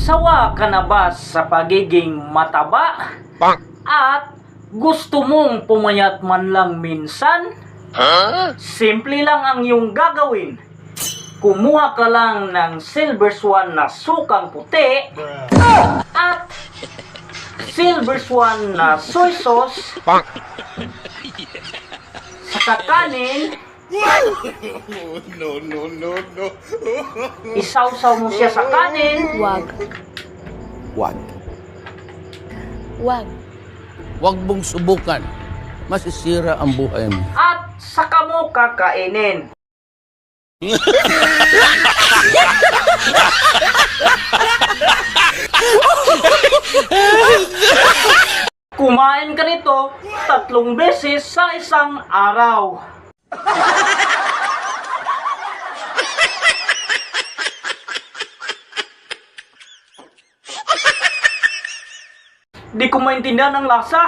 Sawa ka na ba sa pagiging mataba? At gusto mong pumayat man lang minsan? Simple lang ang iyong gagawin. Kumuha ka lang ng Silver Swan na sukang puti at Silver Swan na soy sauce sa kanin. No, no, no, no. Isawsaw mo siya sa kanin. Wag. Wag. Wag. Wag mong subukan. Masisira ang buhay mo. At saka mo kakainin. Kumain ka nito tatlong beses sa isang araw. Di ko maintindihan ang lasa.